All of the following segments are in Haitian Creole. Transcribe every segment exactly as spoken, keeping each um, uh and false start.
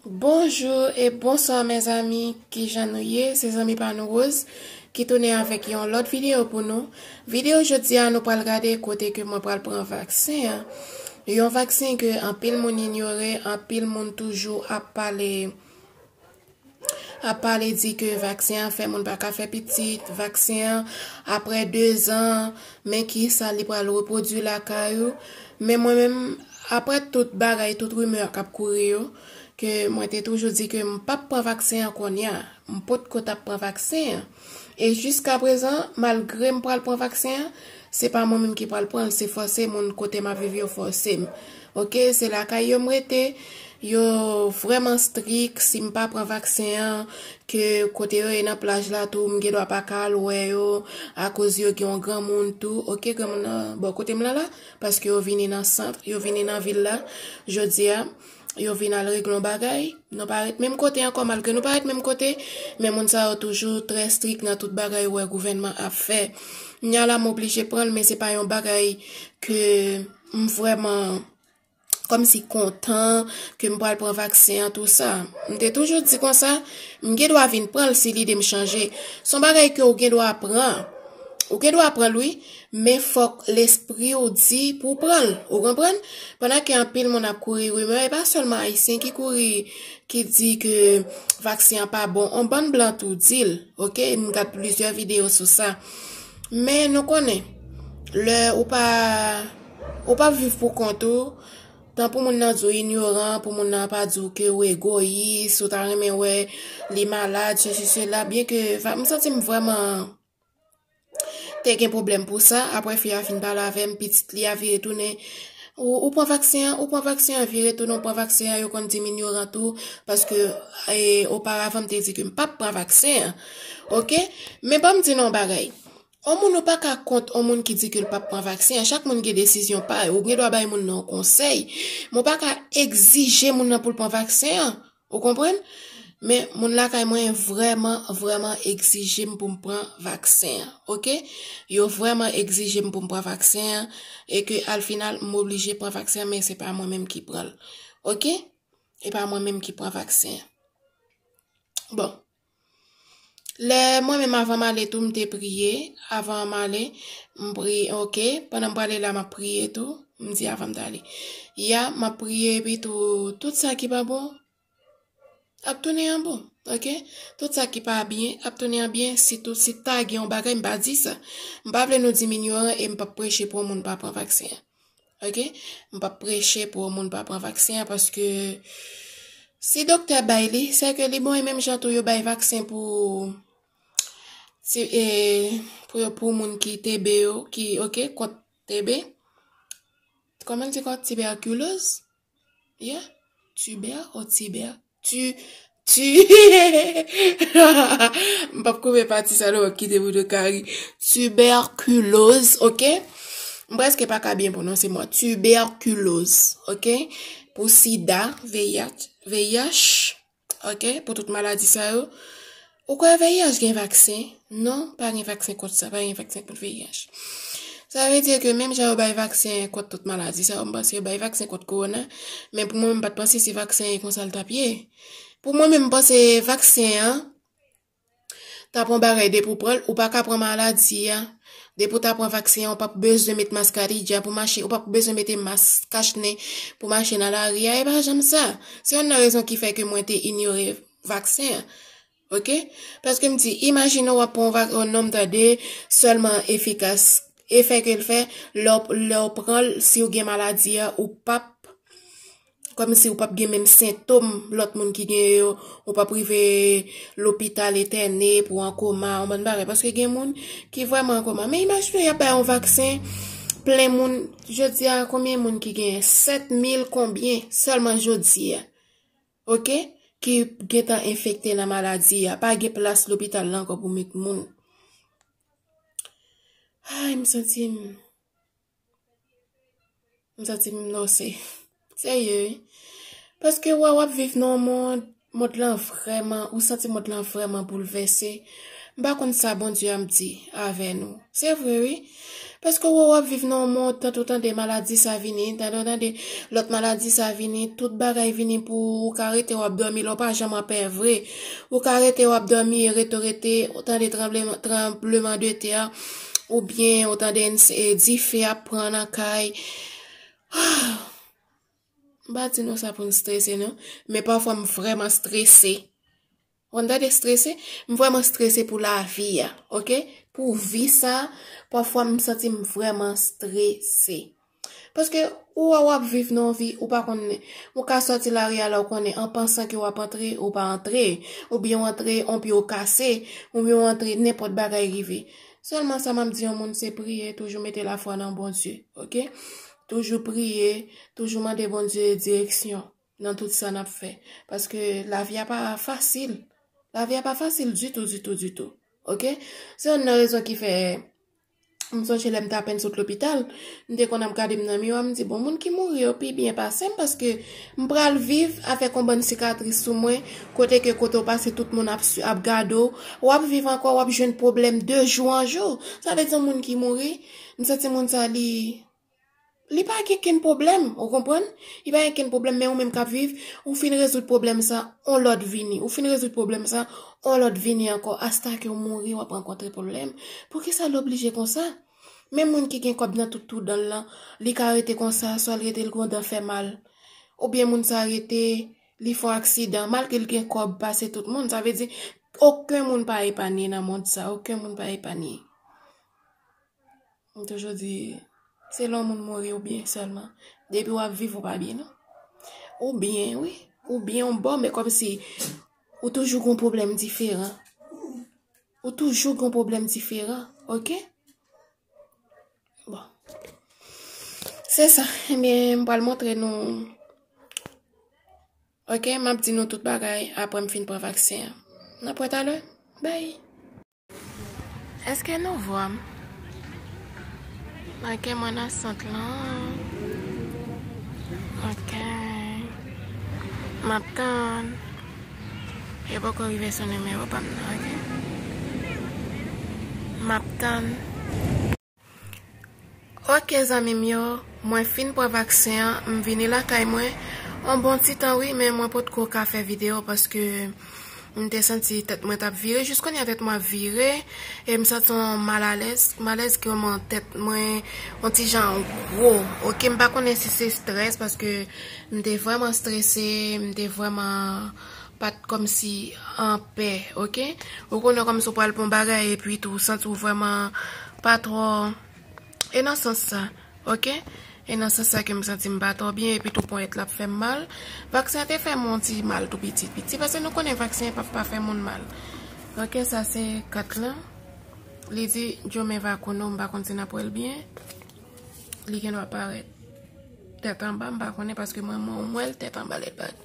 Bonjou e bonswa mezanmi, kijan nou ye? Se zanmi pa nou Rose ki tounen avèk yon lòt videyo pou nou. Videyo jodi a nou pral gade kote ke mwen pral pran vaksen an. Yon vaksen ke anpil moun inyore, anpil moun toujou ap pale ap pale di ke vaksen an fè moun pa ka fè pitit, vaksen an apre dezan, men kisa li pral repwodui lakay ou. Men mwen menm, apre tout bagay, tout rimè k ap kouri yo, ke mwen te toujou di ke m p ap pran vaksen an kounye a. M potko t ap pran vaksen an. E jiska prezan, malgre m pral pran vaksen an, se pa mwen menm ki pral pran l, se fòse moun kote m ap viv yo fòse m. Oke, se lakay yo m rete. Yo vrèman strik, si m pa pran vaksen an, ke kote yo ye nan plaj la tou, m gen dwa pa ka al wè yo, akoz yo gen yon granmoun tou, oke, granmoun nan bò kote m la la, paske yo vini nan sant, yo vini nan vil la, jodi a, yo vin al regle yon bagay, nou pa ret menm kote ankò, malgre nou pa ret menm kote, men moun sa yo toujou trè strik nan tout bagay ou wè gouvènman ap fè. Kounye a la, m oblije pran l, men se pa yon bagay ke m vrèman kòmsi kontan ke m pral pran vaksen an, tou sa. M te toujou di konsa, m gen dwa vin pran l si lide m chanje. Se yon bagay ke ou gen dwa pran. Ou gen dwa pran l, wi, men fòk lespri w di pou w pran l. Ou konprann? Pandan ke anpil moun ap kouri rimè, e pa sèlman Ayisyen ki kouri, ki di ke vaksen an pa bon. On bann blan tou di l, oke? M gad plizyè videyo sou sa. Men nou konnen, lè ou pa, ou pa viv pou kont ou, tan pou moun nan di w inyoran, pou moun nan pa di w ke ou egoyis, ou ta renmen wè li malad, sesi, sela, byen ke va, m santi m vrèman te gen pwoblèm pou sa, apre fi a fin pale avè m, pitit li a vire tounen, ou, ou pran vaksen an, ou pran vaksen an, vire tounen, ou pran vaksen an, yo konn di m inyoran tou, paske, e, oparavan m te di ke m p ap pran vaksen an, oke? Men ban m di nou yon bagay. On moun ou pa ka kont on moun ki di ke l p ap pran vaksen an. Chak moun gen desizyon pa yo. Ou gen dwa bay moun nan yon konsèy. Men ou pa ka egzije moun nan pou l pran vaksen an. Ou konprann? Men moun lakay mwen vrèman, vrèman egzije m pou m pran vaksen an. Oke? Yo vrèman egzije m pou m pran vaksen an. E ke al final, m oblije pran vaksen an, men se pa mwen menm ki pran l. Oke? E pa mwen menm ki pran vaksen an. Bon. Lè mwen menm avan m ale tou, m te priye. Avan m ale, m priye, oke. Pandan m prale la, m ap priye tou. M di avan m t ale. Ya, m ap priye, epi tou, tout sa ki pa bon ap tounen an bon, oke? Tout sa ki pa byen ap tounen an byen, sitou si ta gen yon bagay, m pa di sa. M pa vle nou di m inyoran e m p ap preche pou yon moun pa pran vaksen an. Oke? M p ap preche pou yon moun pa pran vaksen an, paske si doktè bay li, se ke li bon, e menm jan tou yo bay vaksen pou, ti, e, pou yo, pou moun ki T B yo, ki, oke, kont T B. Kòman di kont? Tibèkiloz? Yeah? Tibè ou tibè? Tu, tu. M p ap koupe pati sa non, m ap kite pou nou ka ri. Tibèkiloz, oke? M prèske pa ka byen pwononse mo. Tibèkiloz, oke? Pou sida, V I H, V I H, oke? Pou tout maladi sa yo. Ou kwè V I H gen vaksen? Non, pa gen vaksen kont sa, pa gen vaksen kont V I H. Sa vle di ke menm jan yo bay vaksen kont tout maladi sa yo, m panse yo bay vaksen kont kowona, men pou mwen, m pa t panse se vaksen e konsa l t ap ye. Pou mwen menm, m panse vaksen an t ap yon bagay, depi w pran l, ou pa ka pran maladi a. Depi w ta pran vaksen an, ou p ap bezwen met mas karidya pou mache, ou p ap bezwen mete mas kach nen pou mache nan lari a, e pa janm sa. Se youn nan rezon ki fè ke mwen te inyore vaksen an. Oke? Paske m di, imajine w ap pran yon vak-, yon nonm tande sèlman efikas. Efè ke l fè, lè w, lè w pran l, si w gen maladi a, ou p ap, kòmsi ou p ap gen menm sentòm lòt moun ki gen yo, ou p ap rive lopital etène pou an koma, yon bann bagay. Paske gen moun ki vrèman an koma. Men imajine w y ap bay yon vaksen, plen moun, jodi a, konbyen moun ki gen? Sèt mil konbyen sèlman jodi a. Oke, ki gentan enfekte nan maladi a. Pa gen plas lopital la ankò pou met moun. Ay, m santi m, m santi m nose. Serye, wi. Paske w wè w ap viv nan yon mond, mond lan vrèman, ou santi mond lan vrèman boulvèse. M pa konn sa Bondye ap di avè nou. Se vre, wi. Paske w wè w ap viv nan yon mond, tande w tande maladi sa vini, tande w tande lòt maladi sa vini, tout bagay vini pou ou ka rete w ap dòmi, lè w pa janm anpè vre. Ou ka rete w ap dòmi, rete, rete, ou tande tranbleman, tranbleman de tè, oubyen ou tande n-, e, dife ap pran nan kay. M pa di nou sa pou n strese, non, men pafwa m vrèman strese. Ou konn tande strese? M vrèman strese pou lavi a, oke? Pou vi sa, pafwa m santi m vrèman strese. Paske ou wè w ap viv nan yon vi, ou pa konn, ou ka sòti lari a la, ou konnen, an pansan ke w ap antre, ou pa antre, oubyen w antre, yon pye w kase, oubyen w antre, nenpòt bagay rive. Sèlman sa m ap di yon moun, se priye, toujou mete lafwa nan Bondye, oke? Toujou priye, toujou mande Bondye direksyon nan tout sa n ap fè. Paske lavi a pa fasil. Lavi a pa fasil ditou, ditou, ditou. Oke? Se youn nan rezon ki fè m sonje lè m t apèn sot lopital, m te konn ap gade m nan miwa, m di, "Bon, moun ki mouri yo pi byen pase m, paske m pral viv avèk yon bann sikatris sou mwen, kote ke kote w pase, tout moun ap, swi- ap gade w, w ap viv ankò, w ap jwenn pwoblèm de jou an jou." Sa vle di, yon moun ki mouri, m santi moun sa li Li pa gen kenn pwoblèm, ou konprann? Li pa gen kenn pwoblèm, men ou menm k ap viv, ou fin rezoud pwoblèm sa, on lòt vini. Ou fin rezoud pwoblèm sa, on lòt vini ankò. Asta ke w mouri, w ap rankontre pwoblèm. Poukisa l oblije konsa? Menm moun ki gen kòb nan tout twou dan l lan, li ka rete konsa, swa l rete l gon dan fè mal. Oubyen moun sa rete, li fè yon aksidan, malgre l gen kòb pase tout moun. Sa vle di, okenn moun pa epanye nan mond sa, okenn moun pa epanye. M toujou di, se lè yon moun mouri ou byen sèlman. Depi w ap viv, ou pa byen, non. Ou byen, wi. Ou byen, yon bò, men kòmsi ou toujou gon pwoblèm diferan. Ou toujou gon pwoblèm diferan, oke? Bon. Se sa. Ebyen, m pral montre nou. Oke, m ap di nou tout bagay apre m fin pran vaksen an. N ap wè talè. Bay. Èske nou vwa m? Manke mwen nan sant lan. Ok. M ap tann. Yo poko rive sou nimewo pa m nan, ok? M ap tann. Ok, zanmi m yo, mwen fin pran vaksen an, m vini lakay mwen. On bon ti tan, wi, men mwen potko ka fè videyo paske m te santi tèt mwen t ap vire. Jis kounye a, tèt mwen ap vire e m santi yon malalèz. Malèz ki yon tèt mwen, yon ti jan gwo. Ok, m pa konnen si se strès paske m te vrèman strese, m te vrèman pa t kòmsi anpè, ok? Ou konnen kòmsi w pral pran bagay epi tou, ou santi w vrèman pa twò. E nan sans sa, ok? E nan sans sa ke m santi m pa twò byen, epi tou ponyèt la ap fè m mal. Vaksen an te fè m yon ti mal tou piti, piti, paske nou konnen vaksen p ap pa fè moun mal. Ok, sa se kat lan. Li di Jome Vakuno, m pa konn si n ap wè l byen. Li gendwa parèt tèt anba, m pa konnen, paske mwen, mwen, m wè l tèt anba lè l parèt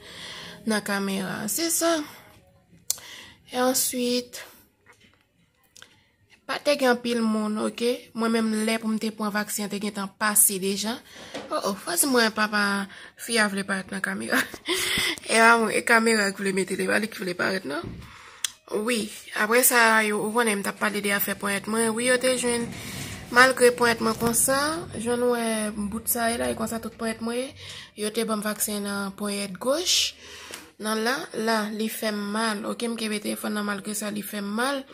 nan kamera. Se sa. E answit, pa te gen anpil moun, ok? Mwen menm, lè pou m te pran vaksen an te gentan pase deja. Oh, oh, fò di mwen papa fi a vle parèt nan kamera. E pa mwen, e kamera ki vle mete l, e pa li ki vle parèt, non. Wi, apre sa, yo, ou konnen m t ap pale de afè ponyèt mwen. Wi, yo te jwenn, malgre ponyèt mwen konsa, jan nou wè bout sa ye la, e konsa tout ponyèt mwen ye. Yo te ban m vaksen nan ponyèt goch. Nan la, la, li fè m mal. Ok, m kenbe telefòn nan, malgre sa, li fè m mal.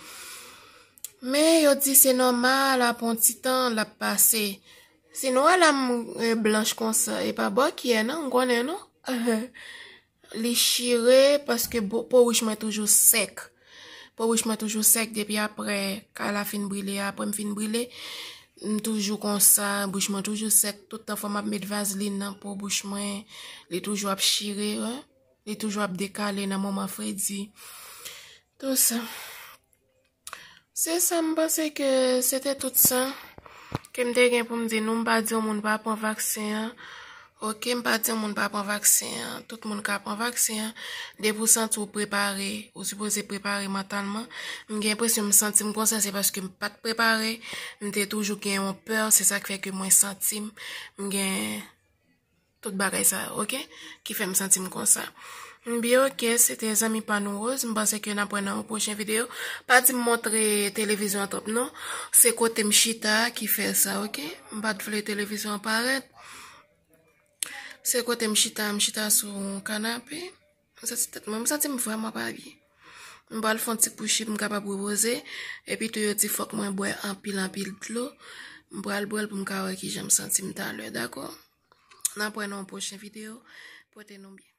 Men yo di se nòmal, apre yon ti tan, l ap pase. Si nou wè la m, eh, blanch konsa, e pa bòkyè, non, m konnen, non. Li chire paske bo-, po wouch mwen toujou sèk. Po wouch mwen toujou sèk depi apre kay la fin brile, apre m fin brile, m toujou konsa, bouch mwen toujou sèk. Tout tan fò m ap met vazlin nan po bouch mwen, li toujou ap chire, wi. Li toujou ap dekale nan moman fredi. Tou sa. Se sa, m panse ke se te tout sa ke m te gen pou m di nou. M pa di yon moun pa pran vaksen an. Ok, m pa di yon moun pa pran vaksen an. Tout moun ka pran vaksen an. Depi w santi w prepare, ou sipoze prepare mantalman. M gen enpresyon m santi m konsa, se paske m pa t prepare. M te toujou gen yon pè, se sa k fè ke mwen santi m, m gen tout bagay sa yo, oke? Ki fè m santi m konsa. Byen, oke, se te zanmi pa nou Rose. M panse ke n ap wè nan yon pwochen videyo. Pa di m montre televizyon an twòp, non. Se kote m chita ki fè sa, oke? M pa t vle televizyon an parèt. Se kote m chita, m chita sou yon kanape. M santi tèt mwen, m santi m vrèman pa byen. M pral fè yon ti kouche pou m kapab repoze. Epi tou yo di fòk mwen bwè anpil, anpil dlo. M pral bwè l pou m ka wè kijan m santi m talè, dakò? N ap wè nan yon pwochen videyo. Pote nou byen.